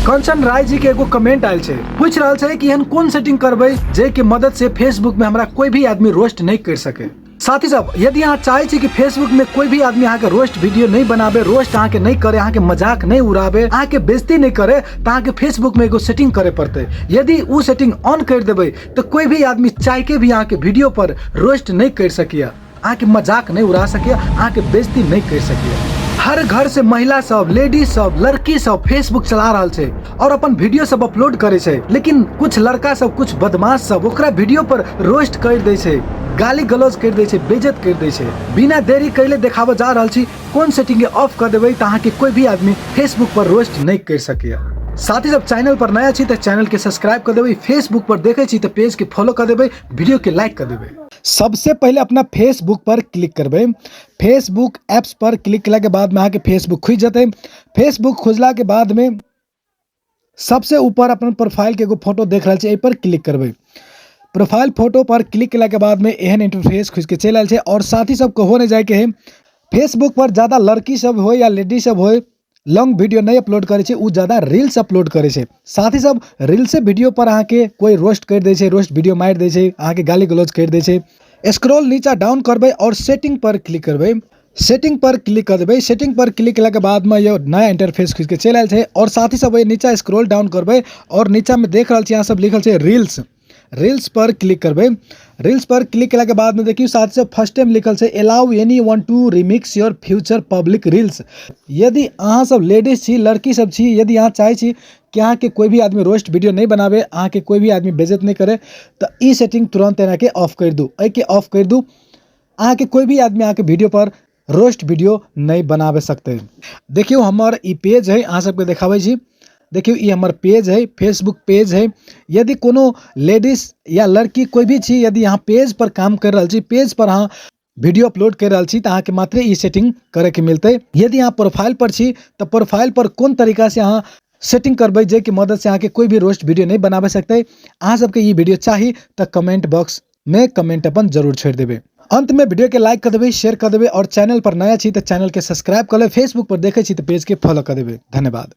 कंचन राय जी के एगो कमेंट आयल छै, पूछ रहल छै कि एहन कोन सेटिंग करबै जे के मदद से फेसबुक में हमरा कोई भी आदमी रोस्ट नहीं कर सके। साथी सब, यदि अहाँ चाहे छी कि फेसबुक में कोई भी आदमी अहाँ के रोस्ट वीडियो नहीं बनाबे, रोस्ट अहाँ के नहीं करे, अहाँ के मजाक नहीं उड़ाबे, अहाँ के बेइज्जती नहीं करे, तो अहाँ के फेसबुक में एगो सेटिंग करे पड़ते। यदि उ सेटिंग ऑन कर देबै तो कोई भी आदमी चाह के भी अहाँ के वीडियो पर रोस्ट नहीं कर सकिया, अहाँ के मजाक नहीं उड़ा सकिया, अहाँ के बेइज्जती नहीं कर सकिया। हर घर से महिला सब, लेडीज सब, लड़की सब फेसबुक चला रहल छै और अपन वीडियो सब अपलोड करे छै, लेकिन कुछ लड़का सब, कुछ बदमाश सब ओकरा वीडियो पर रोस्ट कर दै छै, गाली गलौज कर दै छै, बेइज्जत कर दै छै। बिना देरी कैले देखाबऽ जा रहल छी कोन सेटिंग के ऑफ कर देबै तऽ अहाँके कोई भी आदमी फेसबुक पर रोस्ट नहीं कर सकैया। साथी सब, चैनल पर नया छी तऽ चैनल के सब्सक्राइब कर देबै, फेसबुक पर देखै छी तऽ पेज के फॉलो कर देबै, वीडियो के लाइक कर देबै। सबसे पहिले अपना फेसबुक पर क्लिक करबै। फेसबुक ऐप्स पर क्लिक केला के बाद में अहाँके फेसबुक खुजि जेतै। फेसबुक खुजला के बाद में सबसे ऊपर अपन प्रोफाइल के एगो फोटो देख रहल छी, एहि पर क्लिक करबै। प्रोफाइल फोटो पर क्लिक केला के बाद में एहन इंटरफेस खुजि के चलि आयल छै। और साथी सब कहो नहि जाइके है, फेसबुक पर ज्यादा लड़की सब होय या लेडीज सब होय लॉन्ग वीडियो नहीं अपलोड करे छै, उ ज्यादा रील्स अपलोड करे छै। साथी सब, रील्से वीडियो पर अहाँके कोई रोस्ट कर दै छै, रोस्ट वीडियो मारि दै छै, अहाँके गाली गलौज कर दै छै। स्क्रॉल नीचा डाउन करबै और सेटिंग पर क्लिक करबै। सेटिंग पर क्लिक कर देबै। सेटिंग पर क्लिक केला के बाद में ये नया इंटरफेस खुजि के चलि आयल छै। और साथी सब, नीचा स्क्रॉल डाउन करबै और नीचा में देख रहल छी अहाँ सब लिखल छै रील्स, रील्स पर क्लिक करबै। रील्स पर क्लिक केला के बाद में देखियौ साथी सब, फर्स्ट टाइम लिखल छै allow anyone to remix your future public reels. यदि अहाँ सब लेडीज छी, लड़की सब छी, यदि अहाँ चाहै छी कि अहाँके कोई भी आदमी रोस्ट वीडियो नहीं बनाबे, अहाँके कोई भी आदमी बेइज्जत नहीं करे, तऽ ई सेटिंग तुरंत एनाके ऑफ कर दू। एहिके ऑफ कर दू, अहाँके कोई भी आदमी अहाँके वीडियो पर रोस्ट वीडियो नहीं बनाबे सकते। देखियौ हमर ई पेज है, अहाँ सबके देखाबै छी। देखियौ ई हमर पेज है, फेसबुक पेज है। यदि कोनो लेडीज या लड़की कोई भी छी, यदि अहाँ पेज पर काम कर रहल छी, पेज पर अहाँ वीडियो अपलोड कर रहल छी, तऽ अहाँके मात्र ई सेटिंग करैके मिलतै। यदि अहाँ प्रोफाइल पर छी तऽ प्रोफाइल पर कोन तरीका से अहाँ सेटिंग करबै जाहिके मदद से अहाँके कोई भी रोस्ट वीडियो नहीं बनाबे सकतै। अहाँ सबके ई वीडियो चाही तऽ कमेंट बॉक्स में कमेंट अपन जरूर छोड़ि देबै। अंत में वीडियो के लाइक कर देबै, शेयर कर देबै और चैनल पर नया छी तऽ चैनल के सब्सक्राइब कर लेबै। फेसबुक पर देखै छी तऽ पेज के फॉलो कर देबै। धन्यवाद।